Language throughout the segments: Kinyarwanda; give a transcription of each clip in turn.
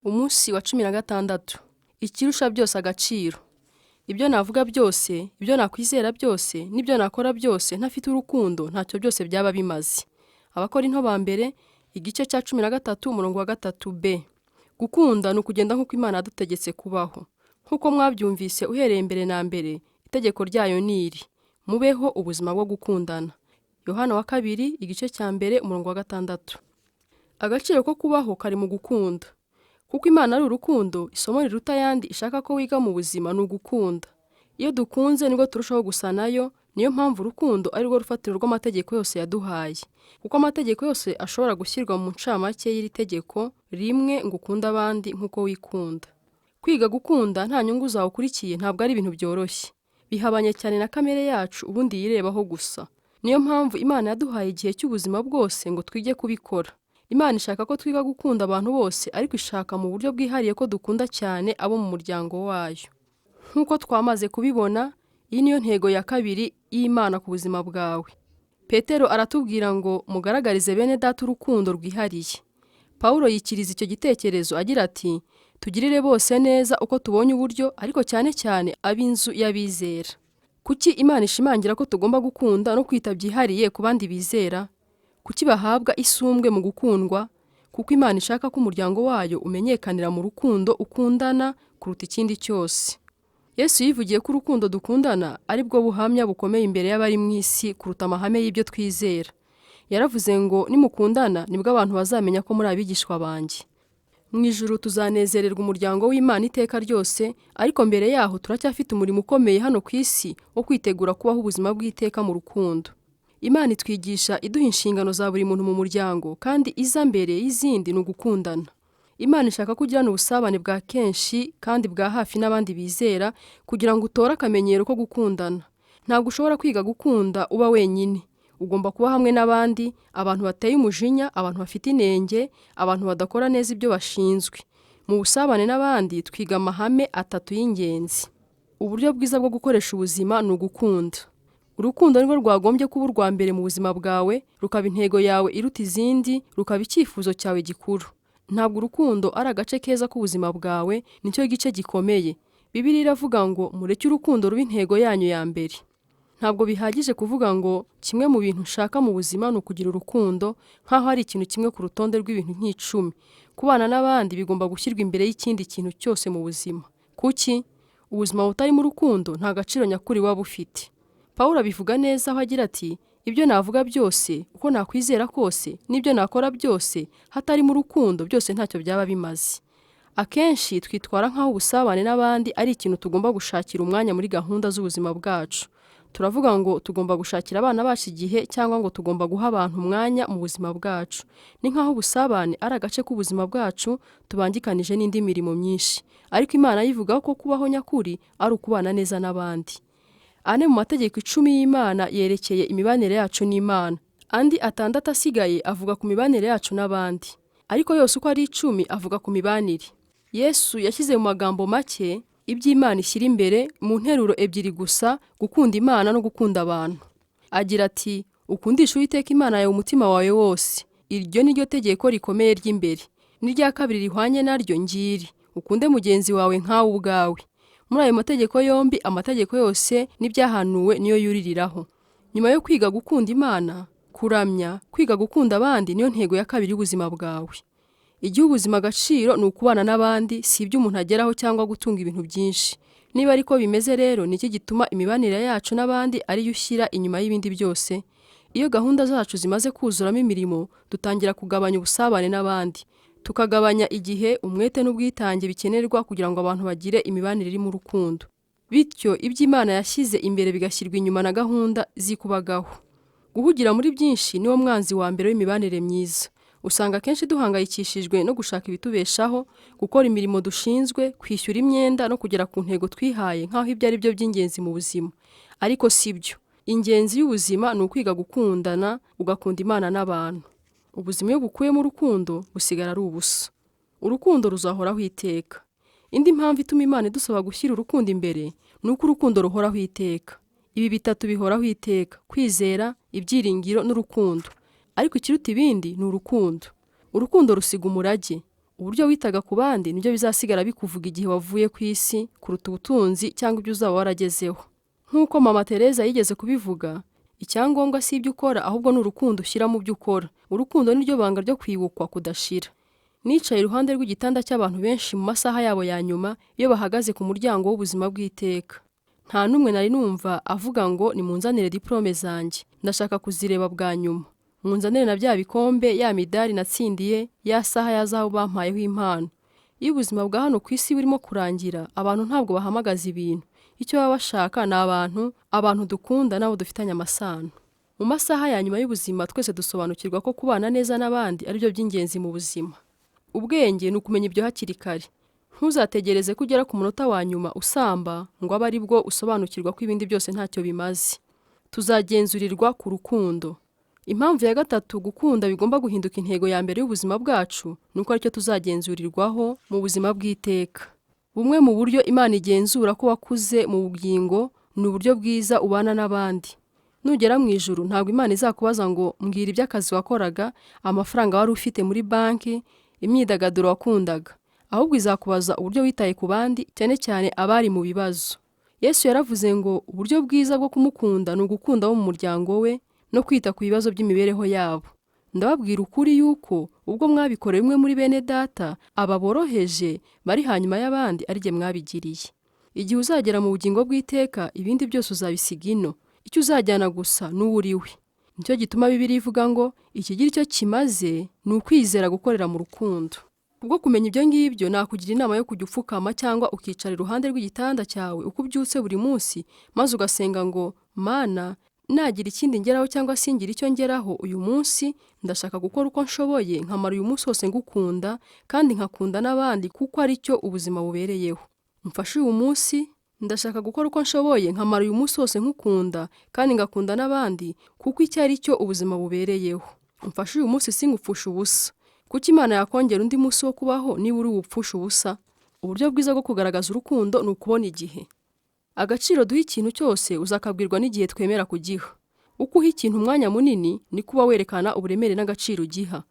Umunsi wa 16. Ikirusha byose agaciro. Ibyo navuga byose, ibyo nakwizera byose, n'ibyo nakora byose ntafite urukundo ntacyo byose byaba bimaze. Abakorinto ba mbere, igice cya 13 umurongo wa 3 b. Gukunda ni ukugenda nk'uko Imana yadutegetse kubaho. Nk'uko mwabyumvise uhereye mbere na mbere, itegeko ryayo ni iri: mubeho ubuzima bwo gukundana. Yohana wa kabiri, igice cya mbere, umurongo wa 6. Agaciro ko kubaho kari mu gukunda. Kuko Imana ari urukundo, isomo riruta ayandi ishaka ko wiga mu buzima ni ugukunda. Iyo dukunze nibwo turushaho gusa nayo, niyo mpamvu urukundo ari rwo rufatiro rw'amategeko yose yaduhaye. Kuko amategeko yose ashobora gushyirwa mu ncamake y'iri tegeko rimwe ngo ukunde abandi nk'uko wikunda. Kwiga gukunda nta nyungu zawe ukurikiye ntabwo ari ibintu byoroshye. Bihabanye cyane na kamere yacu ubundi yirebaho gusa. Niyo mpamvu Imana yaduhaye igihe cy'ubuzima bwose ngo twige kubikora. Imana ishaka ko twiga gukunda abantu bose ariko ishaka mu buryo bwihariye ko dukunda cyane abo mu muryango wayo. Nk'uko twamaze kubibona, iyi niyo ntego ya kabiri y'Imana ku buzima bwawe. Petero aratubwira ngo mugaragarize bene data urukundo rwihariye. Pawulo yikiriza icyo gitekerezo agira ati tugirire bose neza uko tubonye uburyo ariko cyane cyane ab'inzu y'abizera. Kuki Imana ishimangira ko tugomba gukunda no kwita byihariye ku bandi bizera? Kuki bahabwa isumbwe mu gukundwa? Kuko Imana ishaka ko umuryango wayo umenyekanira mu rukundo ukundana kuruta ikindi cyose. Yesu yivugiye ko urukundo dukundana ari bwo buhamya bukomeye imbere y'abari mu isi kuruta amahame y'ibyo twizera. Yaravuze ngo nimukundana nibwo abantu bazamenya ko muri abigishwa banjye. Mu ijuru tuzanezererwa umuryango w'Imana iteka ryose, ariko mbere yaho turacyafite umurimo ukomeye hano ku isi wo kwitegura kubaho ubuzima bw'iteka mu rukundo. Imana itwigisha iduha inshingano za buri muntu mu muryango kandi iza mbere y'izindi ni ugukundana. Imana ishaka ko ugirana ubusabane bwa kenshi kandi bwa hafi n'abandi bizera kugira ngo utore akamenyero ko gukundana. Ntabwo ushobora kwiga gukunda uba wenyine. Ugomba kuba hamwe n'abandi, abantu bateye umujinya, abantu bafite inenge, abantu badakora neza ibyo bashinzwe. Mu busabane n'abandi twiga amahame atatu y'ingenzi. Uburyo bwiza bwo gukoresha ubuzima ni ugukunda. Urukundo nirwo rwagombye kuba urwa mbere mu buzima bwawe, rukaba intego yawe iruta izindi, rukaba icyifuzo cyawe gikuru. Ntabwo urukundo ari agace keza k'ubuzima bwawe, nicyo gice gikomeye. Bibiliya iravuga ngo mureke urukundo rube intego yanyu ya mbere. Ntabwo bihagije kuvuga ngo kimwe mu bintu nshaka mu buzima ni ukugira urukundo, nk'aho ari ikintu kimwe ku rutonde rw'ibintu nk'icumi. Kubana n'abandi bigomba gushyirwa imbere y'ikindi kintu cyose mu buzima. Kuki? Ubuzima butarimo urukundo nta gaciro nyakuri buba bufite. Pawulo abivuga neza aho agira ati ibyo navuga byose, uko nakwizera kose, n'ibyo nakora byose, hatarimo urukundo byose ntacyo byaba bimaze. Akenshi twitwara nk'aho ubusabane n'abandi ari ikintu tugomba gushakira umwanya muri gahunda z'ubuzima bwacu. Turavuga ngo tugomba gushakira abana bacu igihe cyangwa ngo tugomba guha abantu umwanya mu buzima bwacu. Ni nk'aho ubusabane ari agace k'ubuzima bwacu tubangikanije n'indi mirimo myinshi. Ariko Imana yivuga ko kubaho nyakuri ari ukubana neza n'abandi. Ane mu mategeko 10 y'Imana yerekeye imibanire yacu n'Imana. Andi 6 asigaye avuga ku mibanire yacu n'abandi. Ariko yose uko ari 10 avuga ku mibanire. Yesu yashyize mu magambo make iby'Imana ishyira imbere mu nteruro ebyiri gusa, gukunda Imana no gukunda abantu. Agira ati ukundisha Uwiteka Imana yawe umutima wawe wose. Iryo ni ryo tegeko rikomeye ry'imbere. N'irya kabiri rihwanye naryo ngiri: ukunde mugenzi wawe nkawe ubwawe. Muri ayo mategeko yombi, amategeko yose n'ibyahanuwe niyo yuririraho. Nyuma yo kwiga gukunda Imana, kuramya, kwiga gukunda abandi niyo ntego ya kabiri y'ubuzima bwawe. Igihe ubuzima agaciro ni ukubana n'abandi, si ibyo umuntu ageraho cyangwa gutunga ibintu byinshi. Niba ariko bimeze rero, ni iki gituma imibanire yacu n'abandi ariyo ushyira inyuma y'ibindi byose? Iyo gahunda zacu zimaze kuzuramo imirimo, dutangira kugabanya ubusabane n'abandi. Tukagabanya igihe, umwete n'ubwitange bikenerwa kugira ngo abantu bagire imibanire irimo urukundo. Bityo ibyo Imana yashyize imbere bigashyirwa inyuma na gahunda zikubagaho. Guhugira muri byinshi niwo mwanzi wa mbere w'imibanire myiza. Usanga akenshi duhangayikishijwe no gushaka ibitubeshaho, gukora imirimo dushinzwe, kwishyura imyenda no kugera ku ntego twihaye nk'aho ibyo ari byo by'ingenzi mu buzima. Ariko si byo. Ingenzi y'ubuzima ni ukwiga gukundana, ugakunda Imana n'abantu. Ubuzima iyo bukuyemo urukundo busigara ari ubusa. Urukundo ruzahoraho iteka. Indi mpamvu ituma Imana idusaba gushyira urukundo imbere ni uko urukundo ruhoraho iteka. Ibi bitatu bihoraho iteka: kwizera, ibyiringiro n'urukundo. Ariko ikiruta ibindi ni urukundo. Urukundo rusiga umurage. Uburyo witaga ku bandi nibyo bizasigara bikuvuga igihe wavuye ku isi kuruta ubutunzi cyangwa ibyo uzaba waragezeho. Nk'uko Mama Teresa yigeze kubivuga, icyangombwa si ibyo ukora ahubwo ni urukundo ushyira mu byo ukora. Urukundo niryo banga ryo kwibukwa kudashira. Nicaye iruhande rw'igitanda cy'abantu benshi mu masaha yabo ya nyuma iyo bahagaze ku muryango w'ubuzima bw'iteka. Nta n'umwe nari numva avuga ngo nimunzanire diplome zanjye, ndashaka kuzireba bwa nyuma. Munzanire na bya bikombe, ya midari natsindiye, ya saha ya zahabu bampayeho impano. Iyo ubuzima bwa hano ku isi burimo kurangira, abantu ntabwo bahamagaza ibintu. Icyo baba bashaka ni abantu, abantu dukunda n'abo dufitanye amasano. Mu masaha ya nyuma y'ubuzima twese dusobanukirwa ko kubana neza n'abandi ari byo by'ingenzi mu buzima. Ubwenge ni ukumenya ibyo hakiri kare. Ntuzategereze ko ugera ku munota wa nyuma usamba ngo abe ari bwo usobanukirwa ko ibindi byose ntacyo bimaze. Tuzagenzurirwa ku rukundo. Impamvu ya gatatu gukunda bigomba guhinduka intego ya mbere y'ubuzima bwacu ni uko aricyo tuzagenzurirwaho mu buzima bw'iteka. Bumwe mu buryo Imana igenzura ko wakuze mu bugingo ni uburyo bwiza ubana n'abandi. Nugera mu ijuru ntabwo Imana izakubaza ngo mbwira iby'akazi wakoraga, amafaranga wari ufite muri banki, imyidagaduro wakundaga. Ahubwo izakubaza uburyo witaye ku bandi, cyane cyane abari mu bibazo. Yesu yaravuze ngo uburyo bwiza bwo kumukunda ni ugukunda abo mu muryango we no kwita ku bibazo by'imibereho yabo. Ndababwira ukuri yuko ubwo mwabikoreye umwe muri bene data, aba boroheje bari hanyuma y'abandi ari jye mwabigiriye. Igihe uzagera mu bugingo bw'iteka, ibindi byose uzabisiga ino. Icyo uzajyana gusa ni uwo uri we. Nicyo gituma Bibiliya ivuga ngo ikigira icyo kimaze ni ukwizera gukorera mu rukundo. Kubwo kumenya ibyo ngibyo nakugira inama yo kujya upfukama cyangwa ukicara iruhande rw'igitanda cyawe uko ubyutse buri munsi, maze ugasenga ngo Mana, nagira ikindi ngeraho cyangwa singira icyo ngeraho uyu munsi, ndashaka gukora uko nshoboye nkamara uyu munsi wose ngukunda kandi nkakunda n'abandi kuko ari cyo ubuzima bubereyeho. Mfashe uyu munsi, ndashaka gukora uko nshoboye nkamara uyu munsi wose nkukunda kandi ngakunda n'abandi kuko icyo ari cyo ubuzima bubereyeho. Mfashe uyu munsi singupfushe ubusa. Kuki Imana yakongera undi munsi wo kubaho niba uri bupfushe ubusa? Uburyo bwiza bwo kugaragaza urukundo ni ukubona igihe. Agaciro duha ikintu cyose uzakabwirwa n'igihe twemera kugiha. Uko uha ikintu umwanya munini niko uba werekana uburemere n'agaciro ugiha.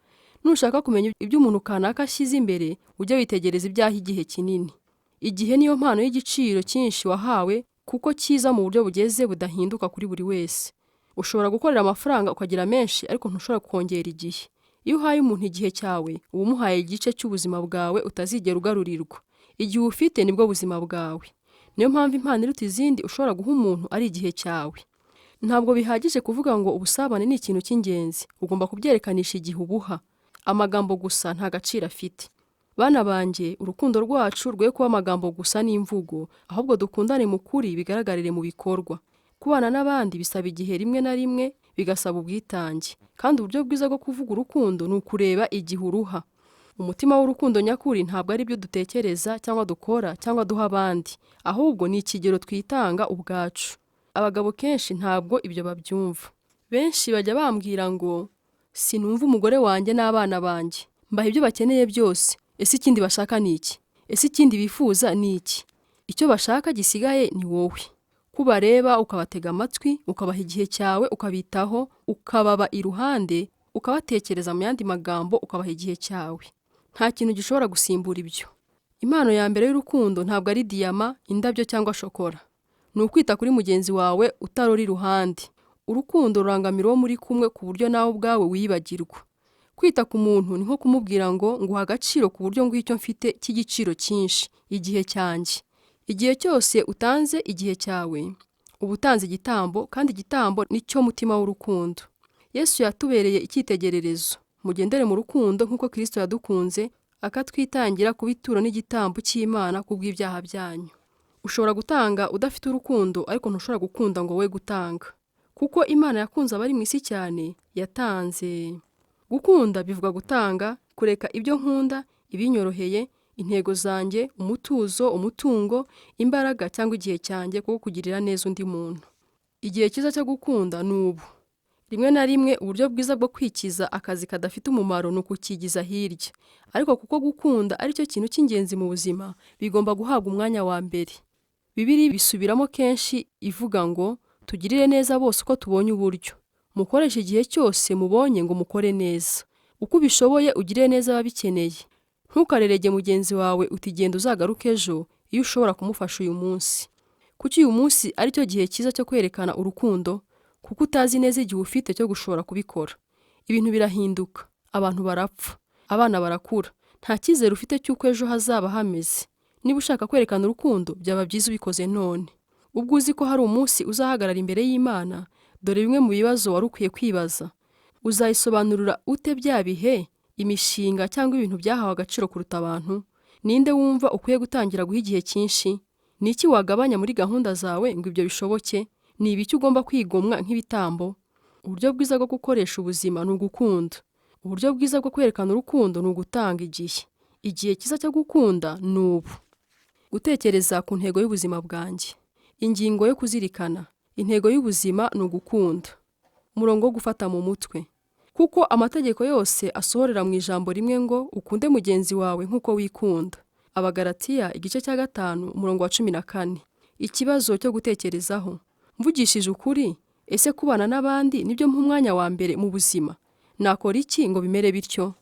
Nushaka kumenya ibyo umuntu kanaka ashyize imbere, ujye witegereza ibyo aha igihe kinini. Igihe niyo mpano y'igiciro cyinshi wahawe kuko kiza mu buryo bugeze budahinduka kuri buri wese. Ushobora gukorera amafaranga ukagira menshi ariko ntushobora kongera igihe. Iyo uhaye umuntu igihe cyawe, uba umuhaye igice cy'ubuzima bwawe utazigera ugarurirwa. Igihe ufite nibwo buzima bwawe. Niyo mpamvu impano iruta izindi ushobora guha umuntu ari igihe cyawe. Ntabwo bihagije kuvuga ngo ubusabane ni ikintu cy'ingenzi, ugomba kubyerekanisha igihe ubuha. Amagambo gusa nta gaciro afite. Bana banjye, urukundo rwacu rwe kuba amagambo gusa n'imvugo, ahubwo dukundane mu kuri bigaragarire mu bikorwa. Kubana n'abandi bisaba igihe rimwe na rimwe bigasaba ubwitange. Kandi uburyo bwiza bwo kuvuga urukundo ni ukureba igihe uruha. Umutima w'urukundo nyakuri ntabwo ari ibyo dutekereza cyangwa dukora cyangwa duha abandi, ahubwo ni ikigero twitanga ubwacu. Abagabo kenshi ntabwo ibyo babyumva. Benshi bajya bambwira ngo sinumva umugore wanjye n'abana banjye, mbaha ibyo bakeneye byose, ese ikindi bashaka ni iki? Ese ikindi bifuza ni iki? Icyo bashaka gisigaye ni wowe. Kubareba ukabatega amatwi, ukabaha igihe cyawe, ukabitaho, ukababa iruhande, ukabatekereza mu yandi magambo, ukabaha igihe cyawe. Nta kintu gishobora gusimbura ibyo. Impano ya mbere y'urukundo ntabwo ari diyama, indabyo cyangwa shokora. Ni ukwita kuri mugenzi wawe utarora iruhande. Urukundo rurangamira uwo muri kumwe ku buryo nawe ubwawe wiyibagirwa. Kwita ku muntu ni nko kumubwira ngo nguha agaciro ku buryo nguha icyo mfite cy'igiciro cyinshi, igihe cyanjye. Igihe cyose utanze igihe cyawe, uba utanze igitambo kandi igitambo ni cyo mutima w'urukundo. Yesu yatubereye icyitegererezo. Mugendere mu rukundo nk'uko Kristo yadukunze, akatwitangira kuba ituro n'igitambo cy'Imana kubw'ibyaha byanyu. Ushobora gutanga udafite urukundo ariko ntushobora gukunda ngo we gutanga. Kuko Imana yakunze abari mu isi cyane, yatanze. Gukunda bivuga gutanga, kureka ibyo nkunda, ibinyoroheye, intego zanjye, umutuzo, umutungo, imbaraga cyangwa igihe cyanjye kuko kugirira neza undi muntu. Igihe cyiza cyo gukunda ni ubu. Rimwe na rimwe uburyo bwiza bwo kwikiza akazi kadafite umumaro ni ukukigiza hirya. Ariko kuko gukunda ari cyo kintu cy'ingenzi mu buzima, bigomba guhabwa umwanya wa mbere. Bibiliya ibisubiramo kenshi ivuga ngo tugirire neza bose uko tubonye uburyo. Mukoreshe igihe cyose mubonye ngo mukore neza. Uko ubishoboye ugirire neza ababikeneye. Ntukarerege mugenzi wawe uti genda uzagaruke ejo iyo ushobora kumufasha uyu munsi. Kuki uyu munsi ari cyo gihe cyiza cyo kwerekana urukundo? Kuko utazi neza igihe ufite cyo gushobora kubikora. Ibintu birahinduka, abantu barapfa, abana barakura. Nta cyizere ufite cy'uko ejo hazaba hameze. Niba ushaka kwerekana urukundo, byaba byiza ubikoze none. Ubwo uzi ko hari umunsi uzahagarara imbere y'Imana, dore bimwe mu bibazo wari ukwiye kwibaza. Uzayisobanurira ute bya bihe, imishinga cyangwa ibintu byahawe agaciro kuruta abantu? Ninde wumva ukwiye gutangira guha igihe cyinshi? Ni iki wagabanya muri gahunda zawe ngo ibyo bishoboke? Ni ibiki ugomba kwigomwa nk'ibitambo? Uburyo bwiza bwo gukoresha ubuzima ni ugukunda. Uburyo bwiza bwo kwerekana urukundo ni ugutanga igihe. Igihe cyiza cyo gukunda ni ubu. Gutekereza ku ntego y'ubuzima bwanjye. Ingingo yo kuzirikana. Intego y'ubuzima ni ugukunda. Umurongo wo gufata mu mutwe. Kuko amategeko yose asohorera mu ijambo rimwe ngo ukunde mugenzi wawe nk'uko wikunda. Abagalatiya igice cya 5 umurongo wa 14. Ikibazo cyo gutekerezaho. Mvugishije ukuri, ese kubana n'abandi nibyo mpa umwanya wa mbere mu buzima? Nakora iki ngo bimere bityo?